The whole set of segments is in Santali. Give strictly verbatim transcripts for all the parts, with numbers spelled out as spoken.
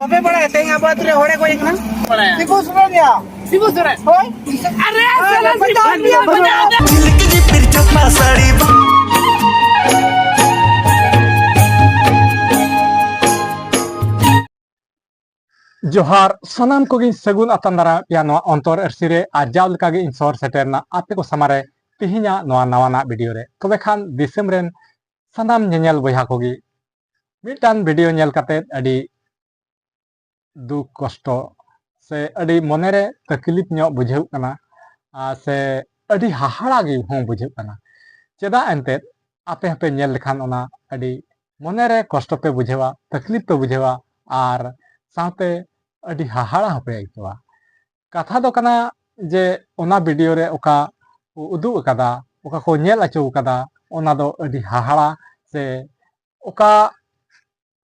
ᱵᱟᱯᱮ ᱵᱟᱲᱟᱭᱟ ᱛᱮᱦᱮᱧ ᱟᱵᱚ ᱟᱹᱛᱩ ᱨᱮ ᱦᱚᱲᱮ ᱜᱚᱡ ᱠᱟᱱᱟ? ᱵᱟᱲᱟᱭᱟ᱾ ᱥᱤᱵᱩ ᱥᱚᱨᱮᱱ ᱭᱟ᱾ ᱥᱤᱵᱩ ᱥᱚᱨᱮᱱ᱾ ᱦᱳᱭ᱾ ᱟᱨᱮ ᱟᱨᱮ ᱵᱟᱪᱟᱣ ᱢᱮᱭᱟ, ᱵᱟᱪᱟᱣ ᱢᱮᱭᱟ᱾ ᱡᱚᱦᱟᱨ, ᱥᱟᱱᱟᱢ ᱠᱚᱜᱮᱧ ᱥᱟᱹᱜᱩᱱ ᱟᱛᱟᱝ ᱫᱟᱨᱟᱢᱮᱫ ᱯᱮᱭᱟ ᱱᱚᱣᱟ ᱚᱱᱛᱚᱨ ᱟᱹᱨᱥᱤ ᱨᱮ᱾ ᱟᱨ ᱡᱟᱣ ᱞᱮᱠᱟᱜᱮ ᱤᱧ ᱥᱚᱦᱚᱨ ᱥᱮᱴᱮᱨ ᱨᱮᱱᱟᱜ ᱟᱯᱮ ᱠᱚ ᱥᱟᱢᱟᱝ ᱨᱮ ᱛᱮᱦᱮᱧᱟᱜ ᱱᱚᱣᱟ ᱱᱟᱣᱟᱱᱟᱜ ᱵᱷᱤᱰᱤᱭᱳ ᱨᱮ᱾ ᱛᱚᱵᱮ ᱠᱷᱟᱱ ᱫᱤᱥᱚᱢ ᱨᱮᱱ ᱥᱟᱱᱟᱢ ᱧᱮᱧᱮᱞ ᱵᱚᱭᱦᱟ ᱠᱚᱜᱮ ᱢᱤᱫᱴᱟᱝ ᱵᱷᱤᱰᱤᱭᱳ ᱧᱮᱞ ᱠᱟᱛᱮ ᱟᱹᱰᱤ ᱫᱩᱠ ᱠᱚᱥᱴᱚ ᱥᱮ ᱟᱹᱰᱤ ᱢᱚᱱᱮᱨᱮ ᱛᱟᱠᱞᱤᱯ ᱧᱚᱜ ᱵᱩᱡᱷᱟᱹᱜ ᱠᱟᱱᱟ, ᱟᱨ ᱥᱮ ᱟᱹᱰᱤ ᱦᱟᱦᱟᱲᱟ ᱜᱮ ᱦᱚᱸ ᱵᱩᱡᱷᱟᱹᱜ ᱠᱟᱱᱟ᱾ ᱪᱮᱫᱟᱜ ᱮᱱᱛᱮᱫ ᱟᱯᱮ ᱦᱚᱸᱯᱮ ᱧᱮᱞ ᱞᱮᱠᱷᱟᱱ ᱚᱱᱟ ᱟᱹᱰᱤ ᱢᱚᱱᱮᱨᱮ ᱠᱚᱥᱴᱚ ᱯᱮ ᱵᱩᱡᱷᱟᱹᱣᱟ, ᱛᱟᱠᱞᱤᱯ ᱯᱮ ᱵᱩᱡᱷᱟᱹᱣᱟ, ᱟᱨ ᱥᱟᱶᱛᱮ ᱟᱹᱰᱤ ᱦᱟᱦᱟᱲᱟ ᱦᱚᱸᱯᱮ ᱟᱹᱭᱠᱟᱹᱣᱟ᱾ ᱠᱟᱛᱷᱟ ᱫᱚ ᱠᱟᱱᱟ ᱡᱮ ᱚᱱᱟ ᱵᱷᱤᱰᱤᱭᱳ ᱨᱮ ᱚᱠᱟ ᱠᱚ ᱩᱫᱩᱜ ᱟᱠᱟᱫᱟ, ᱚᱠᱟ ᱠᱚ ᱧᱮᱞ ᱦᱚᱪᱚ ᱟᱠᱟᱫᱟ, ᱚᱱᱟ ᱫᱚ ᱟᱹᱰᱤ ᱦᱟᱦᱟᱲᱟ ᱥᱮ ᱚᱠᱟ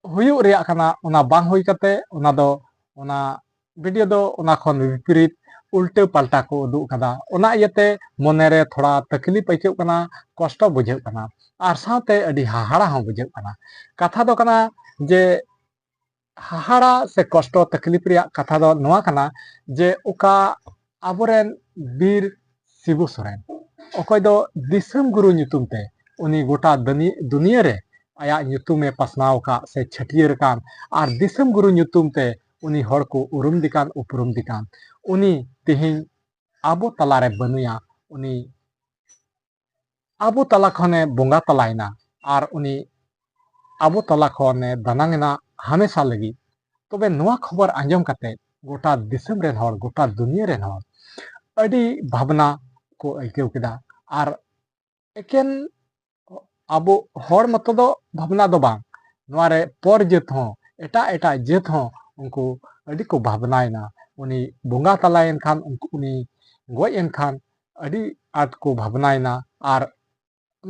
ᱦᱩᱭᱩᱜ ᱨᱮᱭᱟᱜ ᱠᱟᱱᱟ, ᱚᱱᱟ ᱵᱟᱝ ᱦᱩᱭ ᱠᱟᱛᱮ ᱚᱱᱟ ᱫᱚ, ᱚᱱᱟ ᱵᱷᱤᱰᱤᱭᱳ ᱫᱚ ᱚᱱᱟ ᱠᱷᱚᱱ ᱵᱤᱯᱨᱤᱛ ᱩᱞᱴᱟᱹ ᱯᱟᱞᱴᱟ ᱠᱚ ᱩᱫᱩᱜ ᱟᱠᱟᱫᱟ᱾ ᱚᱱᱟ ᱤᱭᱟᱹᱛᱮ ᱢᱚᱱᱮᱨᱮ ᱛᱷᱚᱲᱟ ᱛᱟᱠᱞᱤᱯ ᱟᱹᱭᱠᱟᱹᱜ ᱠᱟᱱᱟ, ᱠᱚᱥᱴᱚ ᱵᱩᱡᱷᱟᱹᱜ ᱠᱟᱱᱟ, ᱟᱨ ᱥᱟᱶᱛᱮ ᱟᱹᱰᱤ ᱦᱟᱦᱟᱲᱟ ᱦᱚᱸ ᱵᱩᱡᱷᱟᱹᱜ ᱠᱟᱱᱟ᱾ ᱠᱟᱛᱷᱟ ᱫᱚ ᱠᱟᱱᱟ ᱡᱮ ᱦᱟᱦᱟᱲᱟ ᱥᱮ ᱠᱚᱥᱴᱚ ᱛᱟᱠᱞᱤᱯ ᱨᱮᱭᱟᱜ ᱠᱟᱛᱷᱟ ᱫᱚ ᱱᱚᱣᱟ ᱠᱟᱱᱟ ᱡᱮ ᱚᱠᱟ ᱟᱵᱚᱨᱮᱱ ᱵᱤᱨ ᱥᱤᱵᱩ ᱥᱚᱨᱮᱱ, ᱚᱠᱚᱭ ᱫᱚ ᱫᱤᱥᱚᱢ ᱜᱩᱨᱩ ᱧᱩᱛᱩᱢ ᱛᱮ ᱩᱱᱤ ᱜᱚᱴᱟ ᱫᱟᱹᱱᱤ-, ᱫᱩᱱᱤᱭᱟᱹ ᱨᱮ ᱟᱭᱟᱜ ᱧᱩᱛᱩᱢᱮ ᱯᱟᱥᱱᱟᱣ ᱟᱠᱟᱫ ᱥᱮ ᱪᱷᱟᱹᱴᱭᱟᱹᱨ ᱟᱠᱟᱱ, ᱟᱨ ᱫᱤᱥᱚᱢ ᱜᱩᱨᱩ ᱧᱩᱛᱩᱢ ᱛᱮ ᱩᱱᱤ ᱦᱚᱲ ᱠᱚ ᱩᱨᱩᱢ ᱫᱮ ᱠᱟᱱ, ᱩᱯᱨᱩᱢ ᱫᱮ ᱠᱟᱱ, ᱩᱱᱤ ᱛᱮᱦᱮᱧ ᱟᱵᱚ ᱛᱟᱞᱟᱨᱮ ᱵᱟᱹᱱᱩᱭᱟ᱾ ᱩᱱᱤ ᱟᱵᱚ ᱛᱟᱞᱟ ᱠᱷᱚᱱᱮ ᱵᱚᱸᱜᱟ ᱛᱟᱞᱟᱭᱮᱱᱟ, ᱟᱨ ᱩᱱᱤ ᱟᱵᱚ ᱛᱟᱞᱟ ᱠᱷᱚᱱᱮ ᱫᱟᱱᱟᱝ ᱮᱱᱟ ᱦᱟᱢᱮᱥᱟ ᱞᱟᱹᱜᱤᱫ᱾ ᱛᱚᱵᱮ ᱱᱚᱣᱟ ᱠᱷᱚᱵᱚᱨ ᱟᱸᱡᱚᱢ ᱠᱟᱛᱮ ᱜᱚᱴᱟ ᱫᱤᱥᱚᱢ ᱨᱮᱱ ᱦᱚᱲ, ᱜᱚᱴᱟ ᱫᱩᱱᱤᱭᱟᱹ ᱨᱮᱱ ᱦᱚᱲ ᱟᱹᱰᱤ ᱵᱷᱟᱵᱽᱱᱟ ᱠᱚ ᱟᱹᱭᱠᱟᱹᱣ ᱠᱮᱫᱟ᱾ ᱟᱨ ᱮᱠᱮᱱ ᱟᱵᱚ ᱦᱚᱲ ᱢᱚᱛᱚ ᱫᱚ ᱵᱷᱟᱵᱽᱱᱟ ᱫᱚ ᱵᱟᱝ, ᱱᱚᱣᱟ ᱨᱮ ᱯᱚᱨ ᱡᱟᱹᱛ ᱦᱚᱸ, ᱮᱴᱟᱜ ᱮᱴᱟᱜ ᱡᱟᱹᱛ ᱦᱚᱸ ᱩᱱᱠᱩ ᱟᱹᱰᱤ ᱠᱚ ᱵᱷᱟᱵᱽᱱᱟᱭᱮᱱᱟ᱾ ᱩᱱᱤ ᱵᱚᱸᱜᱟ ᱛᱟᱞᱟᱭᱮᱱ ᱠᱷᱟᱱ, ᱩᱱᱠᱩ, ᱩᱱᱤ ᱜᱚᱡ ᱮᱱ ᱠᱷᱟᱱ ᱟᱹᱰᱤ ᱟᱸᱴ ᱠᱚ ᱵᱷᱟᱵᱽᱱᱟᱭᱮᱱᱟ᱾ ᱟᱨ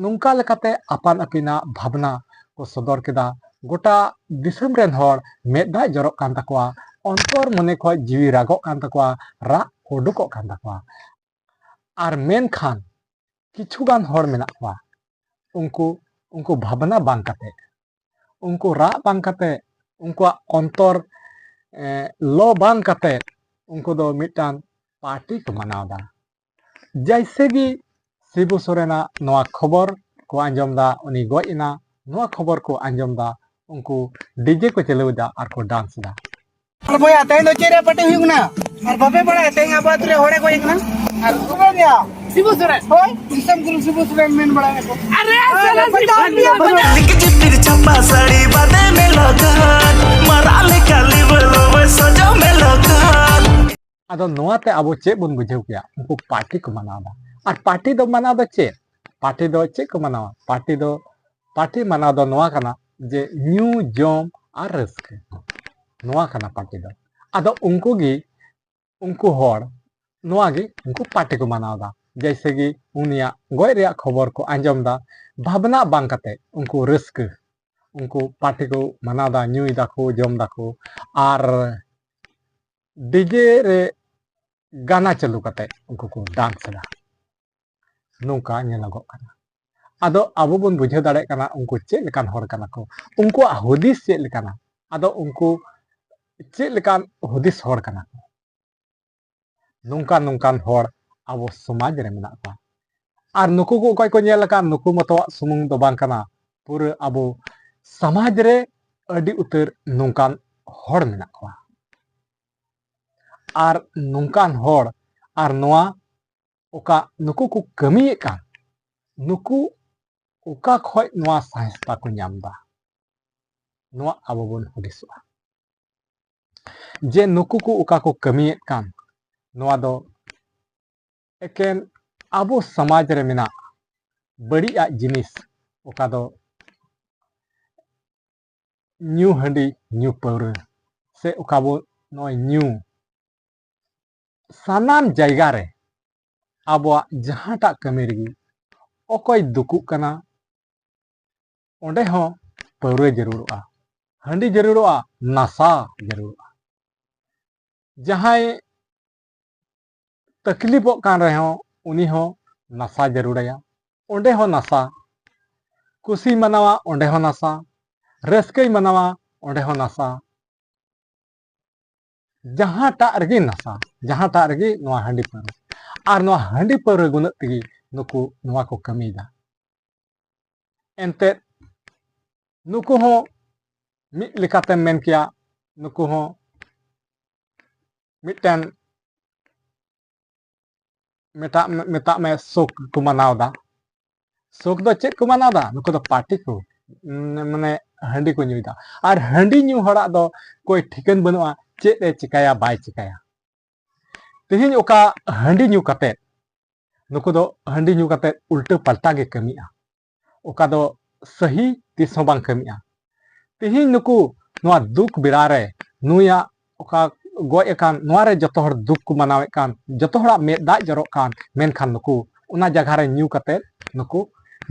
ᱱᱚᱝᱠᱟ ᱞᱮᱠᱟᱛᱮ ᱟᱯᱟᱱ ᱟᱹᱯᱤᱱᱟᱜ ᱵᱷᱟᱵᱽᱱᱟ ᱠᱚ ᱥᱚᱫᱚᱨ ᱠᱮᱫᱟ᱾ ᱜᱚᱴᱟ ᱫᱤᱥᱚᱢ ᱨᱮᱱ ᱦᱚᱲ ᱢᱮᱫ ᱫᱟᱜ ᱡᱚᱨᱚᱜ ᱠᱟᱱ ᱛᱟᱠᱚᱣᱟ, ᱚᱱᱛᱚᱨ ᱢᱚᱱᱮ ᱠᱷᱚᱱ ᱡᱤᱣᱤ ᱨᱟᱜᱚᱜ ᱠᱟᱱ ᱛᱟᱠᱚᱣᱟ, ᱨᱟᱜ ᱩᱰᱩᱠᱚᱜ ᱠᱟᱱ ᱛᱟᱠᱚᱣᱟ᱾ ᱟᱨ ᱢᱮᱱᱠᱷᱟᱱ ᱠᱤᱪᱷᱩ ᱜᱟᱱ ᱦᱚᱲ ᱢᱮᱱᱟᱜ ᱠᱚᱣᱟ, ᱩᱱᱠᱩ, ᱩᱱᱠᱩ ᱵᱷᱟᱵᱽᱱᱟ ᱵᱟᱝ ᱠᱟᱛᱮ, ᱩᱱᱠᱩ ᱨᱟᱜ ᱵᱟᱝ ᱠᱟᱛᱮ, ᱩᱱᱠᱩᱣᱟᱜ ᱚᱱᱛᱚᱨ ᱞᱚ ᱵᱟᱝ ᱠᱟᱛᱮ ᱩᱱᱠᱩ ᱫᱚ ᱢᱤᱫᱴᱟᱝ ᱯᱟᱨᱴᱤ ᱠᱚ ᱢᱟᱱᱟᱣ ᱮᱫᱟ᱾ ᱡᱟᱭᱥᱮ ᱜᱮ ᱥᱤᱵᱩ ᱥᱚᱨᱮᱱᱟᱜ ᱱᱚᱣᱟ ᱠᱷᱚᱵᱚᱨ ᱠᱚ ᱟᱸᱡᱚᱢ ᱮᱫᱟ, ᱩᱱᱤ ᱜᱚᱡ ᱮᱱᱟ, ᱱᱚᱣᱟ ᱠᱷᱚᱵᱚᱨ ᱠᱚ ᱟᱸᱡᱚᱢ ᱮᱫᱟ, ᱩᱱᱠᱩ ᱰᱤᱡᱮ ᱠᱚ ᱪᱟᱹᱞᱩ ᱮᱫᱟ ᱟᱨ ᱠᱚ ᱰᱟᱱᱥ ᱮᱫᱟ᱾ ᱟᱨ ᱵᱚᱭᱦᱟ, ᱛᱮᱦᱮᱧ ᱫᱚ ᱪᱮᱫ ᱨᱮᱭᱟᱜ ᱯᱟᱨᱴᱤ ᱦᱩᱭᱩᱜ ᱠᱟᱱᱟ? ᱟᱨ ᱵᱟᱯᱮ ᱵᱟᱲᱟᱭᱟ ᱛᱮᱦᱮᱧ ᱟᱵᱚ ᱟᱹᱛᱩ ᱨᱮ ᱦᱚᱲᱮ ᱜᱚᱡ ᱠᱟᱱᱟ? ᱟᱨ ᱚᱠᱚᱭ ᱨᱮᱭᱟᱜ? ᱥᱤᱵᱩ ᱥᱚᱨᱮᱱ᱾ ᱦᱳᱭ, ᱫᱤᱥᱚᱢ ᱜᱩᱨᱩ ᱥᱤᱵᱩ ᱥᱚᱨᱮᱱ ᱢᱮᱱ ᱵᱟᱲᱟᱭᱟ ᱠᱚ᱾ ᱟᱨᱮ, ᱟᱨ ᱥᱟᱞᱟ ᱵᱟᱯᱮ ᱥᱤᱵᱩ ᱵᱟᱲᱟᱭᱟ᱾ ᱥᱚᱨᱮᱱ᱾ ᱞᱤᱠ ᱪᱤᱯᱤᱨ ᱪᱷᱟᱯᱟ ᱥᱟᱹᱲᱤ ᱵᱟᱸᱫᱮ ᱢᱮ ᱞᱚᱜᱚᱱ, ᱢᱟᱨᱟᱜ ᱞᱮᱠᱟ ᱞᱤᱵᱟᱹ ᱞᱚᱵᱚᱭ ᱥᱟᱡᱟᱣ ᱢᱮ ᱞᱚᱜᱚᱱ᱾ ᱟᱫᱚ ᱱᱚᱣᱟ ᱛᱮ ᱟᱵᱚ ᱪᱮᱫ ᱵᱚᱱ ᱵᱩᱡᱷᱟᱹᱣ ᱠᱮᱭᱟ? ᱩᱱᱠᱩ ᱯᱟᱨᱴᱤ ᱠᱚ ᱢᱟᱱᱟᱣ ᱮᱫᱟ᱾ ᱟᱨ ᱯᱟᱨᱴᱤ ᱫᱚ ᱢᱟᱱᱟᱣ ᱫᱚ ᱪᱮᱫ? ᱯᱟᱨᱴᱤ ᱫᱚ ᱪᱮᱫ ᱠᱚ ᱢᱟᱱᱟᱣᱟ? ᱯᱟᱨᱴᱤ ᱫᱚ, ᱯᱟᱨᱴᱤ ᱢᱟᱱᱟᱣ ᱫᱚ ᱱᱚᱣᱟ ᱠᱟᱱᱟ ᱡᱮ ᱧᱩ, ᱡᱚᱢ ᱟᱨ ᱨᱟᱹᱥᱠᱟᱹ, ᱱᱚᱣᱟ ᱠᱟᱱᱟ ᱯᱟᱨᱴᱤ ᱫᱚ᱾ ᱟᱫᱚ ᱩᱱᱠᱩ ᱜᱮ, ᱩᱱᱠᱩ ᱦᱚᱲ ᱱᱚᱣᱟ ᱜᱮ ᱩᱱᱠᱩ ᱯᱟᱨᱴᱤ ᱠᱚ ᱢᱟᱱᱟᱣ ᱮᱫᱟ᱾ ᱡᱮᱭᱥᱮ ᱜᱮ ᱩᱱᱤᱭᱟᱜ ᱜᱚᱡ ᱨᱮᱭᱟᱜ ᱠᱷᱚᱵᱚᱨ ᱠᱚ ᱟᱸᱡᱚᱢ ᱮᱫᱟ, ᱵᱷᱟᱵᱽᱱᱟ ᱵᱟᱝ ᱠᱟᱛᱮ ᱩᱱᱠᱩ ᱨᱟᱹᱥᱠᱟᱹ, ᱩᱱᱠᱩ ᱯᱟᱨᱴᱤ ᱠᱚ ᱢᱟᱱᱟᱣ ᱮᱫᱟ, ᱧᱩᱭ ᱫᱟᱠᱚ, ᱡᱚᱢ ᱫᱟᱠᱚ, ᱟᱨ ᱰᱤᱡᱮ ᱨᱮ ᱜᱟᱱᱟ ᱪᱟᱹᱞᱩ ᱠᱟᱛᱮ ᱩᱱᱠᱩ ᱠᱚ ᱰᱟᱱᱥ ᱮᱫᱟ᱾ ᱱᱚᱝᱠᱟ ᱧᱮᱞᱚᱜᱚᱜ ᱠᱟᱱᱟ᱾ ᱟᱫᱚ ᱟᱵᱚ ᱵᱚᱱ ᱵᱩᱡᱷᱟᱹᱣ ᱫᱟᱲᱮᱭᱟᱜ ᱠᱟᱱᱟ ᱩᱱᱠᱩ ᱪᱮᱫ ᱞᱮᱠᱟᱱ ᱦᱚᱲ ᱠᱟᱱᱟ ᱠᱚ, ᱩᱱᱠᱩᱣᱟᱜ ᱦᱩᱫᱤᱥ ᱪᱮᱫ ᱞᱮᱠᱟᱱᱟ᱾ ᱟᱫᱚ ᱩᱱᱠᱩ ᱪᱮᱫ ᱞᱮᱠᱟᱱ ᱦᱩᱫᱤᱥ ᱦᱚᱲ ᱠᱟᱱᱟ ᱠᱚ? ᱱᱚᱝᱠᱟᱱ ᱱᱚᱝᱠᱟᱱ ᱦᱚᱲ ᱟᱵᱚ ᱥᱚᱢᱟᱡᱽ ᱨᱮ ᱢᱮᱱᱟᱜ ᱠᱚᱣᱟ᱾ ᱟᱨ ᱱᱩᱠᱩ ᱠᱚ ᱚᱠᱚᱭ ᱠᱚ ᱧᱮᱞ ᱟᱠᱟᱫ, ᱱᱩᱠᱩ ᱢᱚᱛᱚᱣᱟᱜ ᱥᱩᱢᱩᱝ ᱫᱚ ᱵᱟᱝ ᱠᱟᱱᱟ, ᱯᱩᱨᱟᱹ ᱟᱵᱚ ᱥᱚᱢᱟᱡᱽ ᱨᱮ ᱟᱹᱰᱤ ᱩᱛᱟᱹᱨ ᱱᱚᱝᱠᱟᱱ ᱦᱚᱲ ᱢᱮᱱᱟᱜ ᱠᱚᱣᱟ᱾ ᱟᱨ ᱱᱚᱝᱠᱟᱱ ᱦᱚᱲ ᱟᱨ ᱱᱚᱣᱟ ᱚᱠᱟ ᱱᱩᱠᱩ ᱠᱚ ᱠᱟᱹᱢᱤᱭᱮᱫ ᱠᱟᱱ, ᱱᱩᱠᱩ ᱚᱠᱟ ᱠᱷᱚᱡ ᱱᱚᱣᱟ ᱥᱟᱦᱮᱥᱛᱟ ᱠᱚ ᱧᱟᱢ ᱮᱫᱟ, ᱱᱚᱣᱟ ᱟᱵᱚ ᱵᱚᱱ ᱦᱩᱫᱤᱥᱚᱜᱼᱟ᱾ ᱡᱮ ᱱᱩᱠᱩ ᱠᱚ ᱚᱠᱟ ᱠᱚ ᱠᱟᱹᱢᱤᱭᱮᱫ ᱠᱟᱱ, ᱱᱚᱣᱟ ᱫᱚ ᱮᱠᱮᱱ ᱟᱵᱚ ᱥᱚᱢᱟᱡᱽ ᱨᱮ ᱢᱮᱱᱟᱜ ᱵᱟᱹᱲᱤᱡ ᱟᱜ ᱡᱤᱱᱤᱥ, ᱚᱠᱟ ᱫᱚ ᱧᱩ ᱦᱟᱺᱰᱤ, ᱧᱩ ᱯᱟᱹᱣᱨᱟᱹ, ᱥᱮ ᱚᱠᱟ ᱵᱚ ᱱᱚᱜᱼᱚᱭ ᱧᱩ, ᱥᱟᱱᱟᱢ ᱡᱟᱭᱜᱟ ᱨᱮ ᱟᱵᱚᱣᱟᱜ ᱡᱟᱦᱟᱸᱴᱟᱜ ᱠᱟᱹᱢᱤ ᱨᱮᱜᱮ ᱚᱠᱚᱭ ᱫᱩᱠᱩᱜ ᱠᱟᱱᱟ, ᱚᱸᱰᱮ ᱦᱚᱸ ᱯᱟᱹᱣᱨᱟᱹ ᱡᱟᱹᱨᱩᱲᱚᱜᱼᱟ, ᱦᱟᱺᱰᱤ ᱡᱟᱹᱨᱩᱲᱚᱜᱼᱟ, ᱱᱟᱥᱟ ᱡᱟᱹᱨᱩᱲᱚᱜᱼᱟ᱾ ᱡᱟᱦᱟᱸᱭ ᱛᱟᱠᱞᱤᱯᱚᱜ ᱠᱟᱱ ᱨᱮᱦᱚᱸ ᱩᱱᱤ ᱦᱚᱸ ᱱᱟᱥᱟ ᱡᱟᱹᱨᱩᱲᱟᱭᱟ, ᱚᱸᱰᱮ ᱦᱚᱸ ᱱᱟᱥᱟ᱾ ᱠᱩᱥᱤᱭ ᱢᱟᱱᱟᱣᱟ, ᱚᱸᱰᱮ ᱦᱚᱸ ᱱᱟᱥᱟ᱾ ᱨᱟᱹᱥᱠᱟᱹᱭ ᱢᱟᱱᱟᱣᱟ, ᱚᱸᱰᱮ ᱦᱚᱸ ᱱᱟᱥᱟ᱾ ᱡᱟᱦᱟᱸᱴᱟᱜ ᱨᱮᱜᱮ ᱱᱟᱥᱟ, ᱡᱟᱦᱟᱸᱴᱟᱜ ᱨᱮᱜᱮ ᱱᱚᱣᱟ ᱦᱟᱺᱰᱤ ᱯᱟᱹᱣᱨᱟᱹ, ᱟᱨ ᱱᱚᱣᱟ ᱦᱟᱺᱰᱤ ᱯᱟᱹᱣᱨᱟᱹ ᱜᱩᱱᱟᱹᱜ ᱛᱮᱜᱮ ᱱᱩᱠᱩ ᱱᱚᱣᱟ ᱠᱚ ᱠᱟᱹᱢᱤᱭᱮᱫᱟ᱾ ᱮᱱᱛᱮᱫ ᱱᱩᱠᱩ ᱦᱚᱸ ᱢᱤᱫ ᱞᱮᱠᱟᱛᱮᱢ ᱢᱮᱱ ᱠᱮᱭᱟ, ᱱᱩᱠᱩ ᱦᱚᱸ ᱢᱤᱫᱴᱮᱱ ᱢᱮᱛᱟᱜ ᱢᱮ, ᱢᱮᱛᱟᱜ ᱢᱮ ᱥᱳᱠ ᱠᱚ ᱢᱟᱱᱟᱣ ᱮᱫᱟ᱾ ᱥᱳᱠ ᱫᱚ ᱪᱮᱫ ᱠᱚ ᱢᱟᱱᱟᱣ ᱮᱫᱟ? ᱱᱩᱠᱩ ᱫᱚ ᱯᱟᱨᱴᱤ ᱠᱚ, ᱩᱸ, ᱢᱟᱱᱮ ᱦᱟᱺᱰᱤ ᱠᱚ ᱧᱩᱭᱮᱫᱟ᱾ ᱟᱨ ᱦᱟᱺᱰᱤ ᱧᱩ ᱦᱚᱲᱟᱜ ᱫᱚ ᱠᱳᱭ ᱴᱷᱤᱠᱟᱹᱱ ᱵᱟᱹᱱᱩᱜᱼᱟ, ᱪᱮᱫ ᱮ ᱪᱤᱠᱟᱹᱭᱟ ᱵᱟᱭ ᱪᱤᱠᱟᱹᱭᱟ᱾ ᱛᱮᱦᱮᱧ ᱚᱠᱟ ᱦᱟᱺᱰᱤ ᱧᱩ ᱠᱟᱛᱮᱫ, ᱱᱩᱠᱩ ᱫᱚ ᱦᱟᱺᱰᱤ ᱧᱩ ᱠᱟᱛᱮᱫ ᱩᱞᱴᱟᱹ ᱯᱟᱞᱴᱟ ᱜᱮ ᱠᱟᱹᱢᱤᱜᱼᱟ, ᱚᱠᱟ ᱫᱚ ᱥᱟᱹᱦᱤ ᱛᱤᱥ ᱦᱚᱸ ᱵᱟᱝ ᱠᱟᱹᱢᱤᱜᱼᱟ᱾ ᱛᱮᱦᱮᱧ ᱱᱩᱠᱩ ᱱᱚᱣᱟ ᱫᱩᱠ ᱵᱮᱲᱟ ᱨᱮ ᱱᱩᱭᱟᱜ ᱚᱠᱟ ᱜᱚᱡ ᱟᱠᱟᱱ, ᱱᱚᱣᱟ ᱨᱮ ᱡᱚᱛᱚ ᱦᱚᱲ ᱫᱩᱠ ᱠᱚ ᱢᱟᱱᱟᱣᱮᱫ ᱠᱟᱱ, ᱡᱚᱛᱚ ᱦᱚᱲᱟᱜ ᱢᱮᱫ ᱫᱟᱜ ᱡᱚᱨᱚᱜ ᱠᱟᱱ, ᱢᱮᱱᱠᱷᱟᱱ ᱱᱩᱠᱩ ᱚᱱᱟ ᱡᱟᱭᱜᱟ ᱨᱮ ᱧᱩ ᱠᱟᱛᱮᱫ ᱱᱩᱠᱩ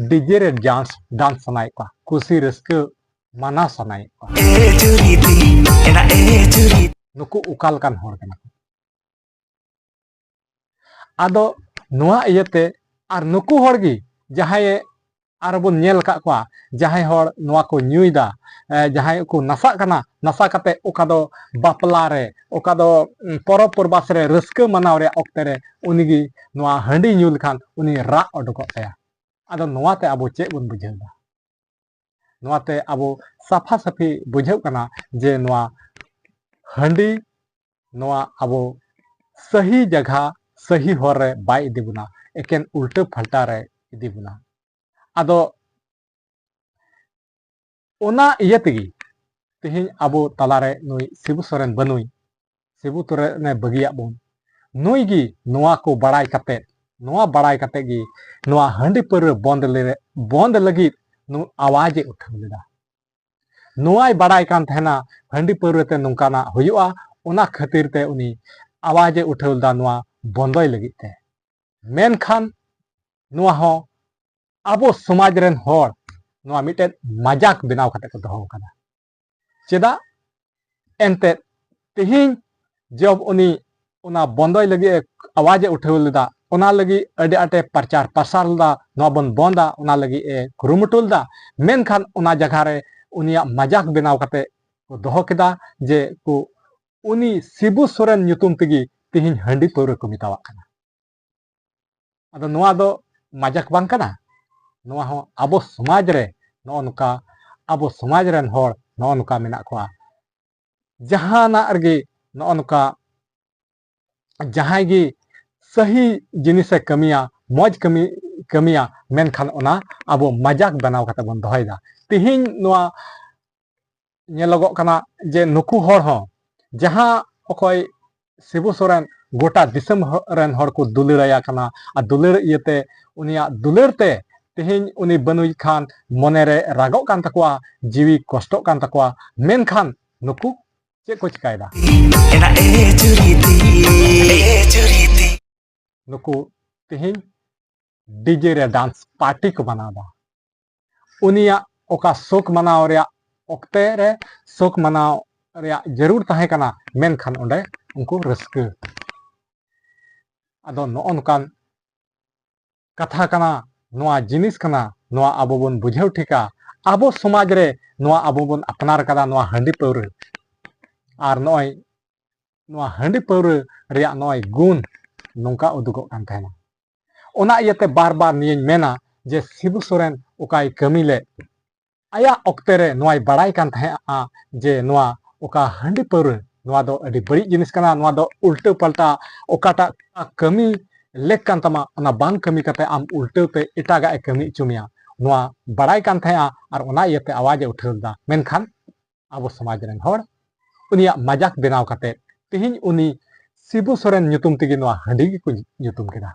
ᱰᱤᱡᱮ ᱨᱮ ᱰᱟᱱᱥ, ᱰᱟᱱᱥ ᱥᱟᱱᱟᱭᱮᱫ ᱠᱚᱣᱟ, ᱠᱩᱥᱤ ᱨᱟᱹᱥᱠᱟᱹ ᱢᱟᱱᱟᱣ ᱥᱟᱱᱟᱭᱮᱫ ᱠᱚᱣᱟ᱾ ᱱᱩᱠᱩ ᱚᱠᱟ ᱞᱮᱠᱟᱱ ᱦᱚᱲ ᱠᱟᱱᱟ ᱠᱚ? ᱟᱫᱚ ᱱᱚᱣᱟ ᱤᱭᱟᱹᱛᱮ, ᱟᱨ ᱱᱩᱠᱩ ᱦᱚᱲ ᱜᱮ ᱡᱟᱦᱟᱸᱭ ᱟᱨ ᱵᱚᱱ ᱧᱮᱞ ᱟᱠᱟᱫ ᱠᱚᱣᱟ, ᱡᱟᱦᱟᱸᱭ ᱦᱚᱲ ᱱᱚᱣᱟ ᱠᱚ ᱧᱩᱭᱮᱫᱟ, ᱮ, ᱡᱟᱦᱟᱸᱭ ᱠᱚ ᱱᱟᱥᱟᱜ ᱠᱟᱱᱟ, ᱱᱟᱥᱟ ᱠᱟᱛᱮ ᱚᱠᱟ ᱫᱚ ᱵᱟᱯᱞᱟ ᱨᱮ, ᱚᱠᱟ ᱫᱚ, ᱩᱢ, ᱯᱚᱨᱚᱵᱽ ᱯᱚᱨᱵᱟᱥ ᱨᱮ ᱨᱟᱹᱥᱠᱟᱹ ᱢᱟᱱᱟᱣ ᱨᱮᱭᱟᱜ ᱚᱠᱛᱮ ᱨᱮ ᱩᱱᱤ ᱜᱮ ᱱᱚᱣᱟ ᱦᱟᱺᱰᱤ ᱧᱩ ᱞᱮᱠᱷᱟᱱ ᱩᱱᱤ ᱨᱟᱜ ᱩᱰᱩᱠᱚᱜ ᱛᱟᱭᱟ᱾ ᱟᱫᱚ ᱱᱚᱣᱟᱛᱮ ᱟᱵᱚ ᱪᱮᱫ ᱵᱚᱱ ᱵᱩᱡᱷᱟᱹᱣ ᱮᱫᱟ? ᱱᱚᱣᱟᱛᱮ ᱟᱵᱚ ᱥᱟᱯᱷᱟ ᱥᱟᱹᱯᱷᱤ ᱵᱩᱡᱷᱟᱹᱜ ᱠᱟᱱᱟ ᱡᱮ ᱱᱚᱣᱟ ᱦᱟᱺᱰᱤ, ᱱᱚᱣᱟ ᱟᱵᱚ ᱥᱟᱹᱦᱤ ᱡᱟᱭᱜᱟ, ᱥᱟᱹᱦᱤ ᱦᱚᱨ ᱨᱮ ᱵᱟᱭ ᱤᱫᱤ ᱵᱚᱱᱟ, ᱮᱠᱮᱱ ᱩᱞᱴᱟᱹ ᱯᱷᱟᱞᱴᱟ ᱨᱮ ᱤᱫᱤ ᱵᱚᱱᱟ᱾ ᱟᱫᱚ ᱚᱱᱟ ᱤᱭᱟᱹ ᱛᱮᱜᱮ ᱛᱮᱦᱮᱧ ᱟᱵᱚ ᱛᱟᱞᱟᱨᱮ ᱱᱩᱭ ᱥᱤᱵᱩ ᱥᱚᱨᱮᱱ ᱵᱟᱹᱱᱩᱭ, ᱥᱤᱵᱩ ᱥᱚᱨᱮᱱᱮ ᱵᱟᱹᱜᱤᱭᱟᱜ ᱵᱚᱱ, ᱱᱩᱭ ᱜᱮ ᱱᱚᱣᱟ ᱠᱚ ᱵᱟᱲᱟᱭ ᱠᱟᱛᱮ, ᱱᱚᱣᱟ ᱵᱟᱲᱟᱭ ᱠᱟᱛᱮ ᱜᱮ ᱱᱚᱣᱟ ᱦᱟᱺᱰᱤ ᱯᱟᱹᱣᱨᱟᱹ ᱵᱚᱱᱫ ᱞᱮ-, ᱵᱚᱱᱫ ᱞᱟᱹᱜᱤᱫ ᱱᱩ-, ᱟᱣᱟᱡᱽ ᱮ ᱩᱴᱷᱟᱹᱣ ᱞᱮᱫᱟ᱾ ᱱᱚᱣᱟᱭ ᱵᱟᱲᱟᱭ ᱠᱟᱱ ᱛᱟᱦᱮᱱᱟ ᱦᱟᱺᱰᱤ ᱯᱟᱹᱣᱨᱟᱹ ᱛᱮ ᱱᱚᱝᱠᱟᱱᱟᱜ ᱦᱩᱭᱩᱜᱼᱟ, ᱚᱱᱟ ᱠᱷᱟᱹᱛᱤᱨ ᱛᱮ ᱩᱱᱤ ᱟᱣᱟᱡᱽ ᱮ ᱩᱴᱷᱟᱹᱣ ᱞᱮᱫᱟ ᱱᱚᱣᱟ ᱵᱚᱱᱫᱚᱭ ᱞᱟᱹᱜᱤᱫ ᱛᱮ᱾ ᱢᱮᱱᱠᱷᱟᱱ ᱱᱚᱣᱟ ᱦᱚᱸ ᱟᱵᱚ ᱥᱚᱢᱟᱡᱽ ᱨᱮᱱ ᱦᱚᱲ ᱱᱚᱣᱟ ᱢᱤᱫᱴᱮᱱ ᱢᱟᱡᱟᱠ ᱵᱮᱱᱟᱣ ᱠᱟᱛᱮ ᱠᱚ ᱫᱚᱦᱚ ᱟᱠᱟᱫᱟ᱾ ᱪᱮᱫᱟᱜ? ᱮᱱᱛᱮᱫ ᱛᱮᱦᱮᱧ ᱡᱚᱵ ᱩᱱᱤ ᱚᱱᱟ ᱵᱚᱱᱫᱚᱭ ᱞᱟᱹᱜᱤᱫ ᱮ ᱟᱣᱟᱡᱽ ᱮ ᱩᱴᱷᱟᱹᱣ ᱞᱮᱫᱟ, ᱚᱱᱟ ᱞᱟᱹᱜᱤᱫ ᱟᱹᱰᱤ ᱟᱸᱴᱮ ᱯᱨᱚᱪᱟᱨ ᱯᱨᱚᱥᱟᱨ ᱞᱮᱫᱟ, ᱱᱚᱣᱟ ᱵᱚᱱ ᱵᱚᱱᱫᱟ, ᱚᱱᱟ ᱞᱟᱹᱜᱤᱫ ᱮ ᱠᱩᱨᱩᱢᱩᱴᱩ ᱞᱮᱫᱟ᱾ ᱢᱮᱱᱠᱷᱟᱱ ᱚᱱᱟ ᱡᱟᱭᱜᱟ ᱨᱮ ᱩᱱᱤᱭᱟᱜ ᱢᱟᱡᱟᱠ ᱵᱮᱱᱟᱣ ᱠᱟᱛᱮ ᱠᱚ ᱫᱚᱦᱚ ᱠᱮᱫᱟ ᱡᱮ ᱠᱚ ᱩᱱᱤ ᱥᱤᱵᱩ ᱥᱚᱨᱮᱱ ᱧᱩᱛᱩᱢ ᱛᱮᱜᱮ ᱛᱮᱦᱮᱧ ᱦᱟᱺᱰᱤ ᱯᱟᱹᱣᱨᱟᱹ ᱠᱚ ᱢᱮᱛᱟᱣᱟᱜ ᱠᱟᱱᱟ᱾ ᱟᱫᱚ ᱱᱚᱣᱟ ᱫᱚ ᱢᱟᱡᱟᱠ ᱵᱟᱝ ᱠᱟᱱᱟ? ᱱᱚᱣᱟ ᱦᱚᱸ ᱟᱵᱚ ᱥᱚᱢᱟᱡᱽ ᱨᱮ ᱱᱚᱜᱼᱚ ᱱᱚᱝᱠᱟ, ᱟᱵᱚ ᱥᱚᱢᱟᱡᱽ ᱨᱮᱱ ᱦᱚᱲ ᱱᱚᱜᱼᱚ ᱱᱚᱝᱠᱟ ᱢᱮᱱᱟᱜ ᱠᱚᱣᱟ᱾ ᱡᱟᱦᱟᱱᱟᱜ ᱨᱮᱜᱮ ᱱᱚᱜᱼᱚ ᱱᱚᱝᱠᱟ ᱡᱟᱦᱟᱸᱭ ᱜᱮ ᱥᱟᱹᱦᱤ ᱡᱤᱱᱤᱥᱮ ᱠᱟᱹᱢᱤᱭᱟ, ᱢᱚᱡᱽ ᱠᱟᱹᱢᱤ ᱠᱟᱹᱢᱤᱭᱟ, ᱢᱮᱱᱠᱷᱟᱱ ᱚᱱᱟ ᱟᱵᱚ ᱢᱟᱡᱟᱠ ᱵᱮᱱᱟᱣ ᱠᱟᱛᱮ ᱵᱚᱱ ᱫᱚᱦᱚᱭᱮᱫᱟ᱾ ᱛᱮᱦᱮᱧ ᱱᱚᱣᱟ ᱧᱮᱞᱚᱜᱚᱜ ᱠᱟᱱᱟ ᱡᱮ ᱱᱩᱠᱩ ᱦᱚᱲ ᱦᱚᱸ ᱡᱟᱦᱟᱸ ᱚᱠᱚᱭ ᱥᱤᱵᱩ ᱥᱚᱨᱮᱱ ᱜᱚᱴᱟ ᱫᱤᱥᱚᱢ ᱦᱚ-, ᱨᱮᱱ ᱦᱚᱲ ᱠᱚ ᱫᱩᱞᱟᱹᱲᱟᱭᱟ ᱠᱟᱱᱟ, ᱟᱨ ᱫᱩᱞᱟᱹᱲ ᱤᱭᱟᱹᱛᱮ ᱩᱱᱤᱭᱟᱜ ᱫᱩᱞᱟᱹᱲ ᱛᱮ ᱛᱮᱦᱮᱧ ᱩᱱᱤ ᱵᱟᱹᱱᱩᱭ ᱠᱷᱟᱱ ᱢᱚᱱᱮᱨᱮ ᱨᱟᱜᱚᱜ ᱠᱟᱱ ᱛᱟᱠᱚᱣᱟ, ᱡᱤᱣᱤ ᱠᱚᱥᱴᱚᱜ ᱠᱟᱱ ᱛᱟᱠᱚᱣᱟ, ᱢᱮᱱᱠᱷᱟᱱ ᱱᱩᱠᱩ ᱪᱮᱫ ᱠᱚ ᱪᱤᱠᱟᱭᱮᱫᱟ? ᱱᱩᱠᱩ ᱛᱮᱦᱮᱧ ᱰᱤᱡᱮ ᱨᱮ ᱰᱟᱱᱥ ᱯᱟᱨᱴᱤ ᱠᱚ ᱢᱟᱱᱟᱣᱫᱟ᱾ ᱩᱱᱤᱭᱟᱜ ᱚᱠᱟ ᱥᱳᱠ ᱢᱟᱱᱟᱣ ᱨᱮᱭᱟᱜ ᱚᱠᱛᱮ ᱨᱮ ᱥᱳᱠ ᱢᱟᱱᱟᱣ ᱨᱮᱭᱟᱜ ᱡᱟᱹᱨᱩᱲ ᱛᱟᱦᱮᱸ ᱠᱟᱱᱟ, ᱢᱮᱱᱠᱷᱟᱱ ᱚᱸᱰᱮ ᱩᱱᱠᱩ ᱨᱟᱹᱥᱠᱟᱹ᱾ ᱟᱫᱚ ᱱᱚᱜᱼᱚ ᱱᱚᱝᱠᱟᱱ ᱠᱟᱛᱷᱟ ᱠᱟᱱᱟ, ᱱᱚᱣᱟ ᱡᱤᱱᱤᱥ ᱠᱟᱱᱟ, ᱱᱚᱣᱟ ᱟᱵᱚ ᱵᱚᱱ ᱵᱩᱡᱷᱟᱹᱣ ᱴᱷᱤᱠᱟ᱾ ᱟᱵᱚ ᱥᱚᱢᱟᱡᱽ ᱨᱮ ᱱᱚᱣᱟ ᱟᱵᱚ ᱵᱚᱱ ᱟᱯᱱᱟᱨ ᱠᱟᱫᱟ, ᱱᱚᱣᱟ ᱦᱟᱺᱰᱤ ᱯᱟᱹᱣᱨᱟᱹ᱾ ᱟᱨ ᱱᱚᱜᱼᱚᱭ ᱱᱚᱣᱟ ᱦᱟᱺᱰᱤ ᱯᱟᱹᱣᱨᱟᱹ ᱨᱮᱭᱟᱜ ᱱᱚᱜᱼᱚᱭ ᱜᱩᱱ ᱱᱚᱝᱠᱟ ᱩᱫᱩᱜᱚᱜ ᱠᱟᱱ ᱛᱟᱦᱮᱱᱟ᱾ ᱚᱱᱟ ᱤᱭᱟᱹᱛᱮ ᱵᱟᱨ ᱵᱟᱨ ᱱᱤᱭᱟᱹᱧ ᱢᱮᱱᱟ ᱡᱮ ᱥᱤᱵᱩ ᱥᱚᱨᱮᱱ ᱚᱠᱟᱭ ᱠᱟᱹᱢᱤ ᱞᱮᱫ, ᱟᱭᱟᱜ ᱚᱠᱛᱮ ᱨᱮ ᱱᱚᱣᱟᱭ ᱵᱟᱲᱟᱭ ᱠᱟᱱ ᱛᱟᱦᱮᱸᱜᱼᱟ ᱡᱮ ᱱᱚᱣᱟ ᱚᱠᱟ ᱦᱟᱺᱰᱤ ᱯᱟᱹᱣᱨᱟᱹ, ᱱᱚᱣᱟ ᱫᱚ ᱟᱹᱰᱤ ᱵᱟᱹᱲᱤᱡ ᱡᱤᱱᱤᱥ ᱠᱟᱱᱟ, ᱱᱚᱣᱟ ᱫᱚ ᱩᱞᱴᱟᱹ ᱯᱟᱞᱴᱟ ᱚᱠᱟᱴᱟᱜ ᱠᱟᱹᱢᱤ ᱞᱮᱠ ᱠᱟᱱ ᱛᱟᱢᱟ, ᱚᱱᱟ ᱵᱟᱝ ᱠᱟᱹᱢᱤ ᱠᱟᱛᱮ ᱟᱢ ᱩᱞᱴᱟᱹᱣ ᱛᱮ ᱮᱴᱟᱜᱟᱜ ᱮ ᱠᱟᱹᱢᱤ ᱦᱚᱪᱚ ᱢᱮᱭᱟ, ᱱᱚᱣᱟ ᱵᱟᱲᱟᱭ ᱠᱟᱱ ᱛᱟᱦᱮᱸᱜᱼᱟ᱾ ᱟᱨ ᱚᱱᱟ ᱤᱭᱟᱹᱛᱮ ᱟᱣᱟᱡ ᱮ ᱩᱴᱷᱟᱹᱣ ᱞᱮᱫᱟ, ᱢᱮᱱᱠᱷᱟᱱ ᱟᱵᱚ ᱥᱚᱢᱟᱡᱽ ᱨᱮᱱ ᱦᱚᱲ ᱩᱱᱤᱭᱟᱜ ᱢᱟᱡᱟᱠ ᱵᱮᱱᱟᱣ ᱠᱟᱛᱮ ᱛᱮᱦᱮᱧ ᱩᱱᱤ ᱥᱤᱵᱩ ᱥᱚᱨᱮᱱ ᱧᱩᱛᱩᱢ ᱛᱮᱜᱮ ᱱᱚᱣᱟ ᱦᱟᱺᱰᱤ ᱜᱮᱠᱚ ᱧᱩᱛᱩᱢ ᱠᱮᱫᱟ᱾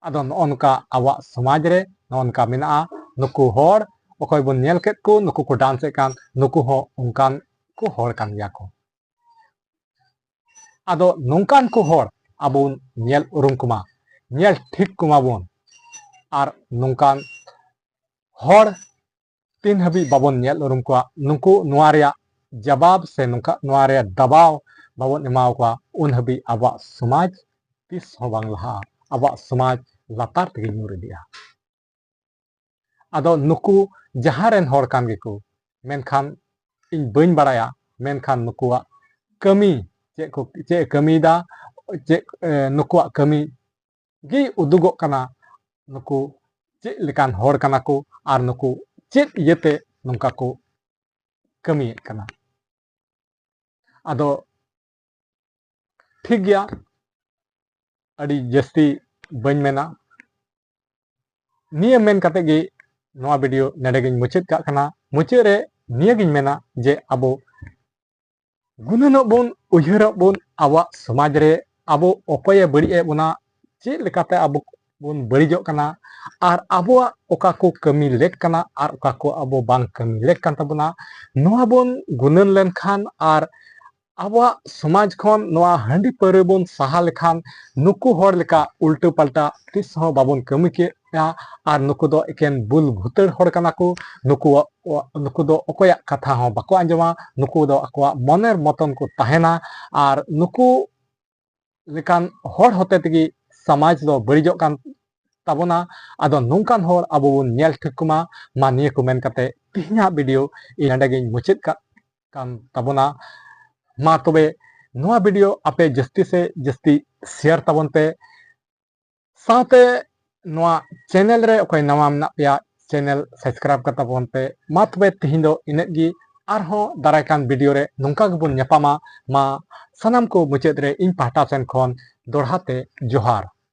ᱟᱫᱚ ᱱᱚᱜᱼᱚ ᱱᱚᱝᱠᱟ ᱟᱵᱚᱣᱟᱜ ᱥᱚᱢᱟᱡᱽ ᱨᱮ ᱱᱚᱜᱼᱚ ᱱᱚᱝᱠᱟ ᱢᱮᱱᱟᱜᱼᱟ᱾ ᱱᱩᱠᱩ ᱦᱚᱲ ᱚᱠᱚᱭ ᱵᱚᱱ ᱧᱮᱞ ᱠᱮᱫ ᱠᱚ, ᱱᱩᱠᱩ ᱠᱚ ᱰᱟᱱᱥ ᱮᱫ ᱠᱟᱱ, ᱱᱩᱠᱩ ᱦᱚᱸ ᱚᱱᱠᱟᱱ ᱠᱚ ᱦᱚᱲ ᱠᱟᱱ ᱜᱮᱭᱟ ᱠᱚ᱾ ᱟᱫᱚ ᱱᱚᱝᱠᱟᱱ ᱠᱚ ᱦᱚᱲ ᱟᱵᱚ ᱵᱚᱱ ᱧᱮᱞ ᱩᱨᱩᱢ ᱠᱚᱢᱟ, ᱧᱮᱞ ᱴᱷᱤᱠ ᱠᱚᱢᱟ ᱵᱚᱱ᱾ ᱟᱨ ᱱᱚᱝᱠᱟᱱ ᱦᱚᱲ ᱛᱤᱱ ᱦᱟᱹᱵᱤᱡ ᱵᱟᱵᱚᱱ ᱧᱮᱞ ᱩᱨᱩᱢ ᱠᱚᱣᱟ, ᱱᱩᱠᱩ ᱱᱚᱣᱟ ᱨᱮᱭᱟᱜ ᱡᱟᱵᱟᱵ ᱥᱮ ᱱᱚᱝᱠᱟ ᱱᱚᱣᱟ ᱨᱮᱭᱟᱜ ᱫᱟᱵᱟᱣ ᱵᱟᱵᱚᱱ ᱮᱢᱟᱣ ᱠᱚᱣᱟ, ᱩᱱ ᱦᱟᱹᱵᱤᱡ ᱟᱵᱚᱣᱟᱜ ᱥᱚᱢᱟᱡᱽ ᱛᱤᱥ ᱦᱚᱸ ᱵᱟᱝ ᱞᱟᱦᱟᱜᱼᱟ᱾ ᱟᱵᱚᱣᱟᱜ ᱥᱚᱢᱟᱡᱽ ᱞᱟᱛᱟᱨ ᱛᱮᱜᱮ ᱧᱩᱨ ᱤᱫᱤᱜᱼᱟ᱾ ᱟᱫᱚ ᱱᱩᱠᱩ ᱡᱟᱦᱟᱸ ᱨᱮᱱ ᱦᱚᱲ ᱠᱟᱱ ᱜᱮᱠᱚ, ᱢᱮᱱᱠᱷᱟᱱ ᱤᱧ ᱵᱟᱹᱧ ᱵᱟᱲᱟᱭᱟ ᱢᱮᱱᱠᱷᱟᱱ ᱱᱩᱠᱩᱣᱟᱜ ᱠᱟᱹᱢᱤ ᱪᱮᱫ ᱠᱚ, ᱪᱮᱫ ᱮ ᱠᱟᱹᱢᱤᱭᱮᱫᱟ, ᱪᱮᱫ, ᱮ, ᱱᱩᱠᱩᱣᱟᱜ ᱠᱟᱹᱢᱤ ᱜᱮ ᱩᱫᱩᱜᱚᱜ ᱠᱟᱱᱟ, ᱱᱩᱠᱩ ᱪᱮᱫ ᱞᱮᱠᱟᱱ ᱦᱚᱲ ᱠᱟᱱᱟ ᱠᱚ ᱟᱨ ᱱᱩᱠᱩ ᱪᱮᱫ ᱤᱭᱟᱹᱛᱮ ᱱᱚᱝᱠᱟ ᱠᱚ ᱠᱟᱹᱢᱤᱭᱮᱫ ᱠᱟᱱᱟ᱾ ᱟᱫᱚ ᱴᱷᱤᱠ ᱜᱮᱭᱟ, ᱟᱹᱰᱤ ᱡᱟᱹᱥᱛᱤ ᱵᱟᱹᱧ ᱢᱮᱱᱟ᱾ ᱱᱤᱭᱟᱹ ᱢᱮᱱ ᱠᱟᱛᱮ ᱜᱮ ᱱᱚᱣᱟ ᱵᱷᱤᱰᱤᱭᱳ ᱱᱚᱰᱮ ᱜᱤᱧ ᱢᱩᱪᱟᱹᱫ ᱠᱟᱜ ᱠᱟᱱᱟ᱾ ᱢᱩᱪᱟᱹᱫ ᱨᱮ ᱱᱤᱭᱟᱹ ᱜᱤᱧ ᱢᱮᱱᱟ ᱡᱮ ᱟᱵᱚ ᱜᱩᱱᱟᱹᱱᱚᱜ ᱵᱚᱱ, ᱩᱭᱦᱟᱹᱨᱚᱜ ᱵᱚᱱ, ᱟᱵᱚᱣᱟᱜ ᱥᱚᱢᱟᱡᱽ ᱨᱮ ᱟᱵᱚ ᱚᱠᱚᱭᱮ ᱵᱟᱹᱲᱤᱡ ᱮᱫ ᱵᱚᱱᱟ, ᱪᱮᱫ ᱞᱮᱠᱟᱛᱮ ᱟᱵᱚ ᱵᱚᱱ ᱵᱟᱹᱲᱤᱡᱚᱜ ᱠᱟᱱᱟ, ᱟᱨ ᱟᱵᱚᱣᱟᱜ ᱚᱠᱟ ᱠᱚ ᱠᱟᱹᱢᱤ ᱞᱮᱠ ᱠᱟᱱᱟ ᱟᱨ ᱚᱠᱟ ᱠᱚ ᱟᱵᱚ ᱵᱟᱝ ᱠᱟᱹᱢᱤ ᱞᱮᱠ ᱠᱟᱱ ᱛᱟᱵᱚᱱᱟ, ᱱᱚᱣᱟ ᱵᱚᱱ ᱜᱩᱱᱟᱹᱱ ᱞᱮᱱᱠᱷᱟᱱ ᱟᱨ ᱟᱵᱚᱣᱟᱜ ᱥᱚᱢᱟᱡᱽ ᱠᱷᱚᱱ ᱱᱚᱣᱟ ᱦᱟᱺᱰᱤ ᱯᱟᱹᱣᱨᱟᱹ ᱵᱚᱱ ᱥᱟᱦᱟ ᱞᱮᱠᱷᱟᱱ ᱱᱩᱠᱩ ᱦᱚᱲ ᱞᱮᱠᱟ ᱩᱞᱴᱟᱹ ᱯᱟᱞᱴᱟ ᱛᱤᱥ ᱦᱚᱸ ᱵᱟᱵᱚᱱ ᱠᱟᱹᱢᱤ ᱠᱮᱭᱟ᱾ ᱟᱨ ᱱᱩᱠᱩ ᱫᱚ ᱮᱠᱮᱱ ᱵᱩᱞ ᱵᱷᱩᱛᱟᱹᱲ ᱦᱚᱲ ᱠᱟᱱᱟ ᱠᱚ᱾ ᱱᱩᱠᱩᱣᱟᱜ, ᱱᱩᱠᱩ ᱫᱚ ᱚᱠᱚᱭᱟᱜ ᱠᱟᱛᱷᱟ ᱦᱚᱸ ᱵᱟᱠᱚ ᱟᱸᱡᱚᱢᱟ᱾ ᱱᱩᱠᱩ ᱫᱚ ᱟᱠᱚᱣᱟᱜ ᱢᱚᱱᱮᱨ ᱢᱚᱛᱚᱱ ᱠᱚ ᱛᱟᱦᱮᱱᱟ᱾ ᱟᱨ ᱱᱩᱠᱩ ᱞᱮᱠᱟᱱ ᱦᱚᱲ ᱦᱚᱛᱮ ᱛᱮᱜᱮ ᱥᱚᱢᱟᱡᱽ ᱫᱚ ᱵᱟᱹᱲᱤᱡᱚᱜ ᱠᱟᱱ ᱛᱟᱵᱚᱱᱟ᱾ ᱟᱫᱚ ᱱᱚᱝᱠᱟᱱ ᱦᱚᱲ ᱟᱵᱚ ᱵᱚᱱ ᱧᱮᱞ ᱴᱷᱤᱠ ᱠᱚᱢᱟ᱾ ᱢᱟ ᱱᱤᱭᱟᱹ ᱠᱚ ᱢᱮᱱ ᱠᱟᱛᱮ ᱛᱮᱦᱮᱧᱟᱜ ᱵᱷᱤᱰᱤᱭᱳ ᱤᱧ ᱱᱚᱰᱮ ᱜᱤᱧ ᱢᱩᱪᱟᱹᱫ ᱠᱟᱜ ᱠᱟᱱ ᱛᱟᱵᱚᱱᱟ᱾ ᱢᱟ ᱛᱚᱵᱮ ᱱᱚᱣᱟ ᱵᱷᱤᱰᱤᱭᱳ ᱟᱯᱮ ᱡᱟᱹᱥᱛᱤ ᱥᱮ ᱡᱟᱹᱥᱛᱤ ᱥᱮᱭᱟᱨ ᱛᱟᱵᱚᱱ ᱯᱮ, ᱥᱟᱶᱛᱮ ᱱᱚᱣᱟ ᱪᱮᱱᱮᱞ ᱨᱮ ᱚᱠᱚᱭ ᱱᱟᱣᱟ ᱢᱮᱱᱟᱜ ᱯᱮᱭᱟ, ᱪᱮᱱᱮᱞ ᱥᱟᱵᱥᱠᱨᱟᱭᱤᱵ ᱠᱟᱛᱟ ᱵᱚᱱ ᱯᱮ᱾ ᱢᱟ ᱛᱚᱵᱮ ᱛᱮᱦᱮᱧ ᱫᱚ ᱤᱱᱟᱹᱜ ᱜᱮ, ᱟᱨᱦᱚᱸ ᱫᱟᱨᱟᱭ ᱠᱟᱱ ᱵᱷᱤᱰᱤᱭᱳ ᱨᱮ ᱱᱚᱝᱠᱟ ᱜᱮᱵᱚᱱ ᱧᱟᱯᱟᱢᱟ᱾ ᱢᱟ ᱥᱟᱱᱟᱢ ᱠᱚ ᱢᱩᱪᱟᱹᱫ ᱨᱮ ᱤᱧ ᱯᱟᱦᱴᱟ ᱥᱮᱱ ᱠᱷᱚᱱ ᱫᱚᱲᱦᱟ ᱛᱮ ᱡᱚᱦᱟᱨ᱾